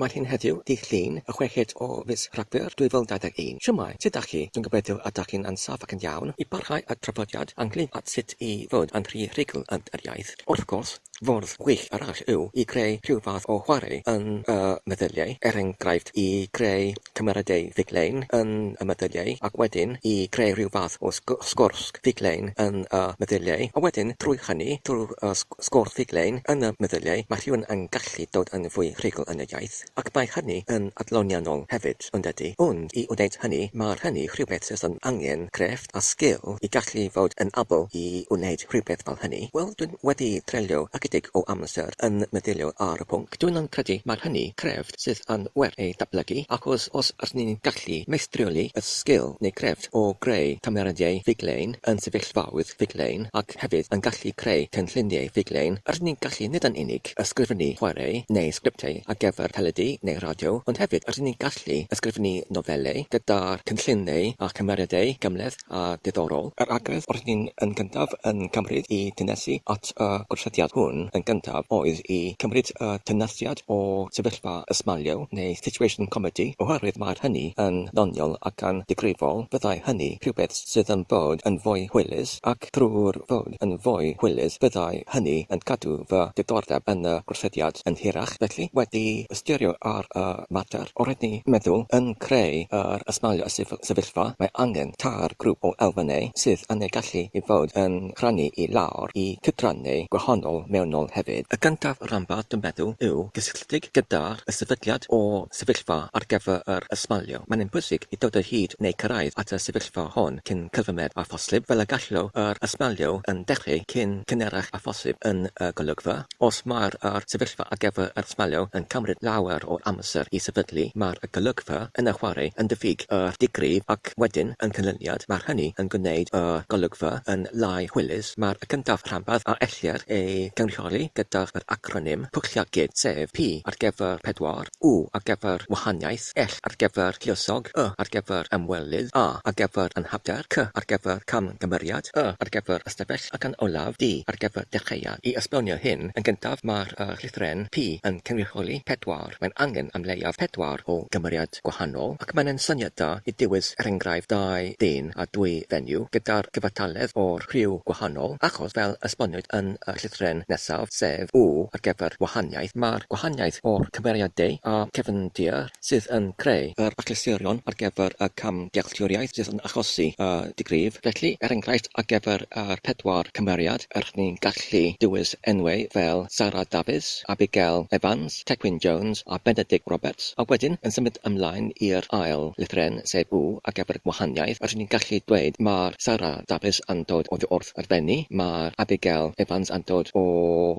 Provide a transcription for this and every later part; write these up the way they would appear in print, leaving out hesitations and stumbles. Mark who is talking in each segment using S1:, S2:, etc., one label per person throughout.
S1: Mae hi'n heddiw, dydd Llun, y chweched o fis Rhagfyr 2021. Shwmae? Sut dach chi? Dwi'n gobeithio y dach chi'n yn saff ac yn iawn. I barhau â'r traddodiad ynglŷn â sut i fod yn rhy rhugl yn yr iaith, wrth gwrs, ffordd wych arall yw i greu rhyw fath o chwarae yn y meddyliau, er enghraifft i greu cymeriadau ffuglen yn y meddyliau ac wedyn i greu rhyw fath o sgwrs ffuglen yn y meddyliau, a wedyn trwy hynny, trwy'r sgwrs ffuglen yn y meddyliau, mae rhywun yn gallu dod yn fwy rhugl yn y iaith. Ac mae hynny yn adloniannol hefyd, yn dydy? Ond i wneud hynny, mae hynny rhywbeth sydd yn angen crefft a sgil i gallu fod yn abl i wneud rhywbeth fel hynny. Wel, dwi'n wedi treulio ychydig o amser yn meddylio ar y pwnc. Dwi'n yn credu mae hynny crefft sydd yn werth ei datblygu, achos os ydyn ni'n gallu meistrioli y sgil neu crefft o greu cymeriadau ffuglen yn sefyllfaoedd ffuglen ac hefyd yn gallu creu cynlluniau ffuglen, rydyn ni'n gallu nid yn unig ysgrifennu chwarae neu sgriptiau ar gyfer teledu neu radio, ond hefyd rydyn ni'n gallu ysgrifennu nofelau gyda'r cynlluniau a chymeriadau gymhleth a diddorol. Yr agwedd rydyn ni'n yn gyntaf yn cymryd i dynesu at y gosodiad hwn yn gyntaf oedd i cymryd y tynasiad o sefyllfa ysmalio neu situation comedy oherwydd mae'r hynny yn ddoniol ac yn ddigrifol, byddai hynny rhywbeth sydd yn bod yn fwy hwylus ac drwy'r fod yn fwy hwylus byddai hynny yn cadw fy diddordeb yn y gosodiad yn hirach. Felly, wedi ystyrio ar y mater o rydyn ni meddwl yn creu yr ysmalio sefyllfa, mae angen tair grŵp o elfennau sydd yn ei gallu i fod yn rhannu i lawr i cydrannau gwahanol mewnol hefyd. Y gyntaf rhanbarth dwi'n meddwl yw gysylltiedig gyda'r y sefydliad o sefyllfa ar gyfer yr ysmalio. Mae'n bwysig i dod o hyd neu cyrraedd at y sefyllfa hon cyn cyfymed â phosib, fel y gallo yr ysmalio yn dechrau cyn cynharach â phosib yn y golygfa. Os mae'r yr sefyllfa ar gyfer yr ysmalio yn cymryd lawer o amser i sefydlu, mae'r y golygfa yn y chwarae yn diffyg yr digrif ac wedyn yn canlyniad mae'r hynny yn gwneud y golygfa yn lai hwylus. Mae'r y cyntaf rhanbarth a ellir ei gynrychioli gydag yr acronym PWLLAGID, sef P ar gyfer pedwar, W ar gyfer wahaniaeth, L ar gyfer lluosog, Y ar gyfer ymwelydd, A ar gyfer anhawster, C ar gyfer camgymeriad, Y ar gyfer ystafell ac yn olaf D ar gyfer dechreuad. I esbonio hyn, yn gyntaf mae'r y llythyren P yn cynrychioli pedwar. Mae'n angen am leiaf pedwar o gymeriad gwahanol, ac mae'n syniad da i dewis er enghraifft dau ddyn a dwy fenyw gyda'r cyfartaledd o'r rhyw gwahanol, achos fel esboniwyd yn y llythyren nesaf, sef W ar gyfer wahaniaeth, mae'r gwahaniaeth o'r cymeriadau a cefndir sydd yn creu yr achlysuron ar gyfer y camddealltwriaeth sydd yn achosi y digrif. Felly, er enghraifft, ar gyfer yr pedwar cymeriad, rydyn ni'n gallu dewis enwau fel Sara Dafis, Abigail Evans, Tecwyn Jones a Benedict Roberts, a wedyn yn symud ymlaen i'r ail lythyren, sef U, ar gyfer gwahaniaeth, rydyn ni'n gallu dweud mae'r Sara Dafis yn dod oddi wrth yr Fenni, mae'r Abigail Evans yn dod o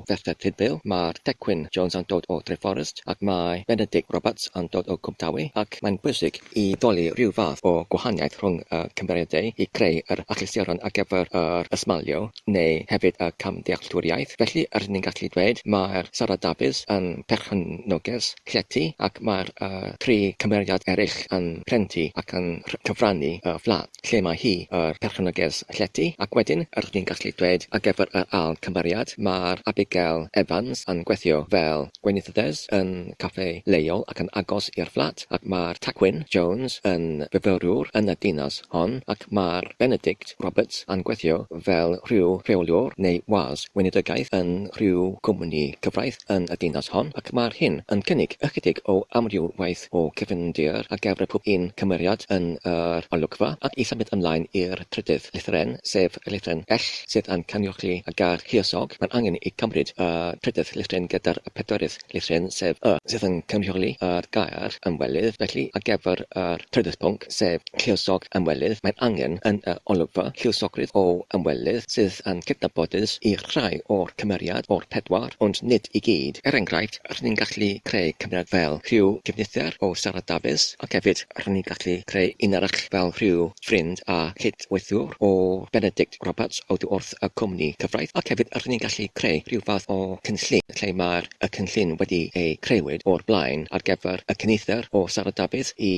S1: Ferthyr Tudful, mae'r Tecwyn Jones yn dod o Treforest, ac mae Benedict Roberts yn dod o Cwmtawe, ac mae'n bwysig i ddoli rhyw fath o gwahaniaeth rhwng y cymeriadau i greu yr achlysuron ar gyfer yr ysmalio neu hefyd y camddealltwriaeth. Felly, rydyn ni'n gallu dweud mae'r Sara Dafis yn perchenoges llety ac mae'r tri cymeriad eraill yn rhentu ac yn cyfrannu y fflat lle mae hi yr perchenoges llety, ac wedyn rydyn ni'n gallu dweud ar gyfer yr ail cymeriad mae'r Abigail Evans yn gweithio fel Gweinyddes yn caffe leol ac yn agos i'r fflat, ac mae'r Tacwyn Jones yn fyfyriwr yn y dinas hon, ac mae'r Benedict Roberts yn gweithio fel rhyw rheoliwr neu was weinidogaeth yn rhyw gwmni cyfraith yn y dinas hon, ac mae'r hyn yn cynnig ychydig o amrywiaeth o cefndir ar gyfer pob un cymeriad yn yr olygfa, ac i symud ymlaen i'r trydydd lythyren, sef y lythyren L, sydd yn cynrychioli y gair lluosog, mae'n angen i cymryd y trydydd lythyren gyda'r pedwerydd lythyren, sef y, sydd yn cynrychioli yr gair ymwelydd. Felly, ar gyfer yr trydydd pwnc, sef lluosog ymwelydd, mae'n angen yn y olygfa lluosogrwydd o ymwelydd sydd yn cydnabodus i rhai o'r cymeriad o'r pedwar, ond nid i gyd. Er enghraifft, rydyn ni'n gallu creu cymeriad fel rhyw gyfnither o Sara Dafis, ac hefyd rydyn ni'n gallu creu un arall fel rhyw ffrind a chyd-weithiwr o Benedict Roberts oddi wrth y cwmni cyfraith, ac hefyd rydyn ni'n gallu creu rhyw fath o cynllun lle mae'r y cynllun wedi ei creuwyd o'r blaen ar gyfer y cynifer o Sara Dafydd i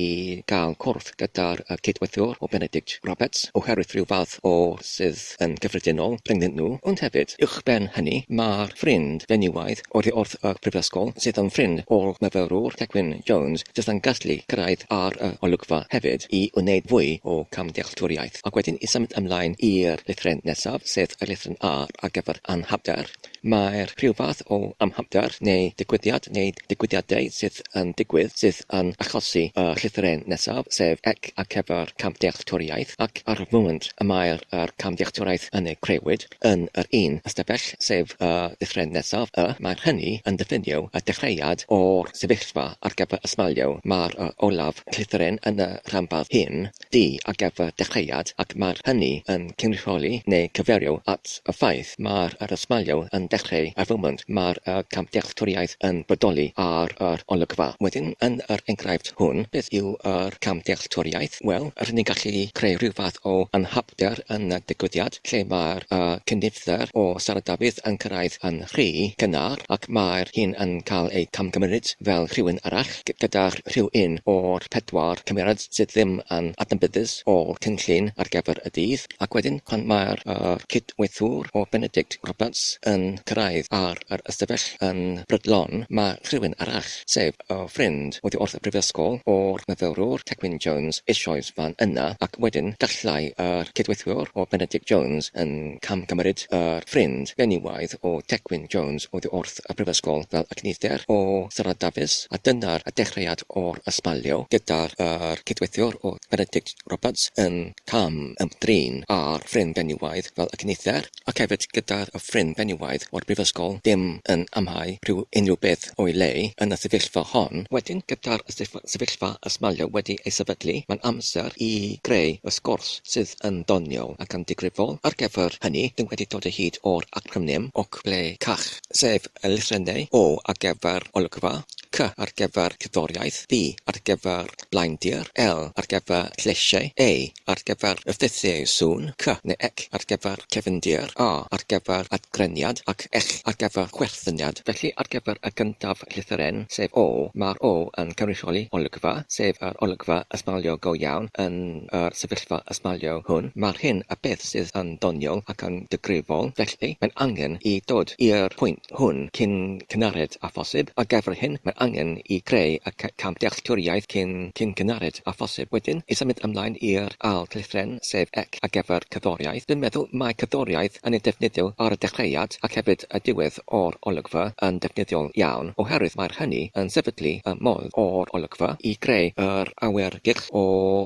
S1: gael cwrdd gyda'r y cyd-weithiwr o Benedict Roberts oherwydd rhyw fath o sydd yn gyffredinol rhyngddyn nhw, ond hefyd, uwchben hynny, mae'r ffrind benywaidd oddi wrth y brifysgol sydd yn ffrind o'r. myfyrwr Tecwyn Jones jyst yn gallu cyrraedd ar y olygfa hefyd i wneud fwy o camddealltwriaeth. Ac wedyn i symud ymlaen i'r llythrennau nesaf, sef y llythrennau R ar gyfer anhawster. Mae'r rhyw fath o anhawster neu digwyddiad neu digwyddiadau sydd yn digwydd sydd yn achosi y llythrennau nesaf, sef ec ar gyfer camddealltwriaeth, ac ar y foment y mae'r yr camddealltwriaeth yn ei crëwyd yn yr un ystafell, sef y llythrennau nesaf, y, mae'r hynny yn diffinio y dechreuad o'r sefyllfa ar gyfer ysmalio. Mae'r y olaf llythrennau yn y rhanbarth hyn, D ar gyfer dechreuad, ac mae'r hynny yn cynrychioli neu cyfeirio at y ffaith mae'r yr ysmalio yn dechrau ar foment mae'r y camddealltwriaeth yn bodoli ar yr olygfa. Wedyn, yn yr enghraifft hwn, beth yw yr camddealltwriaeth? Wel, rydyn ni'n gallu creu rhyw fath o anhawster yn y digwyddiad lle mae'r y cynifer o Sara Dafydd yn cyrraedd yn rhy gynnar ac mae'r hyn yn cael ei camgymryd fel rhywun arall gyda rhyw un o'r pedwar cymeriad sydd ddim yn adnabyddus o'r cynllun ar gyfer y dydd, ac wedyn pan mae'r yr cydweithiwr o Benedict Roberts yn cyrraedd ar yr ystafell yn brydlon, mae rhywun arall, sef y ffrind oddi wrth y brifysgol o'r myfyrwr Tecwyn Jones eisoes fan yna, ac wedyn gallai yr cydweithiwr o Benedict Jones yn camgymryd yr ffrind benywaidd o Tecwyn Jones oddi wrth y brifysgol fel y cynifer o Sara Dafis, a dyna'r dechreuad o'r ysmalio gyda'r yr cydweithiwr o Benedict Roberts yn cam ymdrin â'r ffrind benywaidd fel y cynifer, ac hefyd gyda'r y ffrind benywaidd o'r brifysgol dim yn amhau rhyw unrhyw beth o'i le yn y sefyllfa hon. Wedyn, gyda'r sefyllfa ysmalio wedi ei sefydlu, mae'n amser i greu y sgwrs sydd yn ddoniol ac yn digrifol. Ar gyfer hynny, dw wedi dod o hyd o'r acronym ok ble cach, sef y llythrennau O ar gyfer olygfa, C ar gyfer cerddoriaeth, B ar gyfer blaendir, L ar gyfer lleisiau, A ar gyfer effeithiau sŵn, C neu ec ar gyfer cefndir, A ar gyfer atgryniad ac Ll ar gyfer chwerthyniad. Felly ar gyfer y gyntaf llythyren, sef O, mae'r O yn cynrychioli olygfa, sef yr olygfa ysmalio go iawn yn yr sefyllfa ysmalio hwn. Mae'r hyn a beth sydd yn ddoniol ac yn digrifol, felly mae'n angen i dod i'r pwynt hwn cyn cynhared â phosib. Ar gyfer hyn, mae angen i greu y camddealltwriaeth cyn cyn cynhared â phosib. Wedyn, i symud ymlaen i'r ail llythrennau, sef ec ar gyfer cerddoriaeth. Dwi'n meddwl mae cerddoriaeth yn ei defnyddio ar y dechreuad ac hefyd y diwedd o'r olygfa yn defnyddiol iawn, oherwydd mae'r hynny yn sefydlu y modd o'r olygfa i greu yr awyrgylch o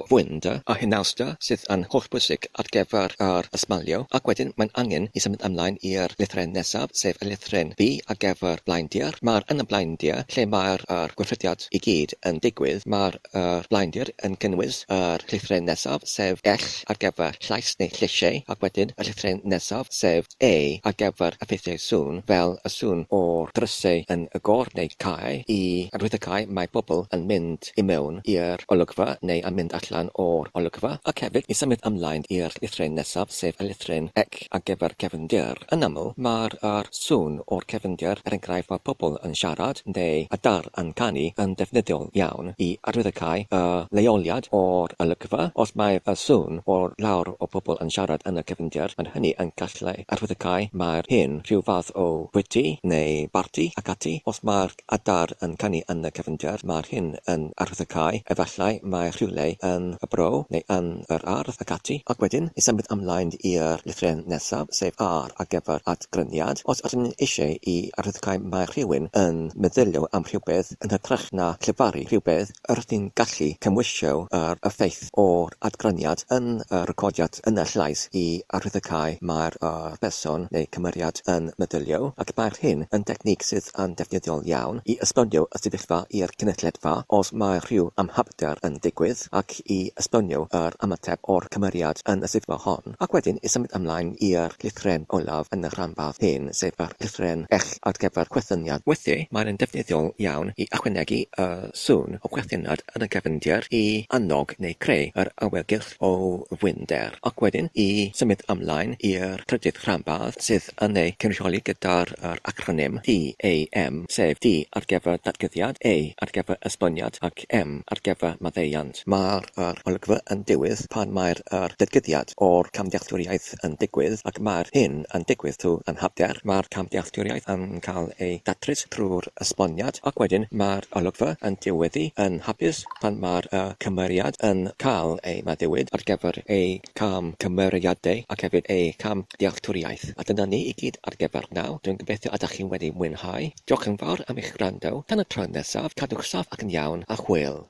S1: fwynder a hynawster sydd yn hollbwysig ar gyfer yr ysmalio, ac wedyn mae'n angen i symud ymlaen i'r lythrennau nesaf, sef y lythrennau B ar gyfer blaendir. Mae'r yn y blaendir, lle mae'r yr gweithrediad i gyd yn digwydd, mae'r yr blaendir yn cynnwys yr llythrennau nesaf, sef L ar gyfer llais neu lleisiau, ac wedyn y llythrennau nesaf, sef A ar gyfer effeithiau sŵn, fel y sŵn o'r drysau yn y gor neu cae, i arwyddocau mae pobl yn mynd i mewn i'r olygfa neu yn mynd allan o'r olygfa, ac hefyd i symud ymlaen i'r llythrennau nesaf, sef y llythrennau C ar gyfer cefndir. Yn aml, mae'r yr sŵn o'r cefndir, er enghraifft mae pobl yn siarad neu adar yn canu, yn ddefnyddiol iawn i arwyddocáu y leoliad o'r olygfa. Os mae y sŵn o'r lawr o pobl yn siarad yn y cefndir, mae hynny yn gallu arwyddocáu mae'r hyn rhyw fath o fwyty neu barti ac ati. Os mae'r adar yn canu yn y cefndir, mae'r hyn yn arwyddocáu efallai mae rhywle yn y bro neu yn yr ardd ac ati. Ac wedyn, i symud ymlaen i'r llythrennau nesaf, sef R ar gyfer atgryniad. Os ydyn ni eisiau i arwyddocáu mae rhywun yn meddylio am rhywbeth yn hytrach na llefaru rhywbeth, rydyn ni'n gallu cymhwyso yr effaith o'r atgryniad yn y recordiad yn y llais i arwyddocáu mae'r person neu cymeriad yn meddylio, ac mae'r hyn yn dechneg sydd yn defnyddiol iawn i esbonio y sefyllfa i'r cynulleidfa os mae rhyw amhapder yn digwydd, ac i esbonio yr ymateb o'r cymeriad yn y sefyllfa hon. Ac wedyn i symud ymlaen i'r llythrennau olaf yn y rhanbarth hyn, sef yr llythrennau Ll ar gyfer chwerthyniad. Weithiau mae'n ddefnyddiol iawn i ychwanegu y sŵn o chwerthinad yn y cefndir i annog neu creu yr awyrgylch o fwynder, ac wedyn i symud ymlaen i'r trydydd rhanbarth sydd yn ei cynrychioli gyda'r yr acronym DAM, sef D ar gyfer datguddiad, A ar gyfer esboniad ac M ar gyfer maddeuant. Mae'r yr olygfa yn digwydd pan mae'r yr datguddiad o'r camddealltwriaeth yn digwydd, ac mae'r hyn yn digwydd trwy anhawster. Mae'r camddealltwriaeth yn cael ei datrys trwy'r esboniad, ac wedyn. Wedyn mae'r olygfa yn diweddu yn hapus pan mae'r y cymeriad yn cael ei maddeuwyd ar gyfer ei camgymeriadau ac hefyd ei camddealltwriaeth. A dyna ni i gyd ar gyfer nawr. Dwi'n gobeithio ydach chi wedi mwynhau. Diolch yn fawr am eich gwrando. Tan y tro nesaf, cadwch saff ac yn iawn, a hwyl.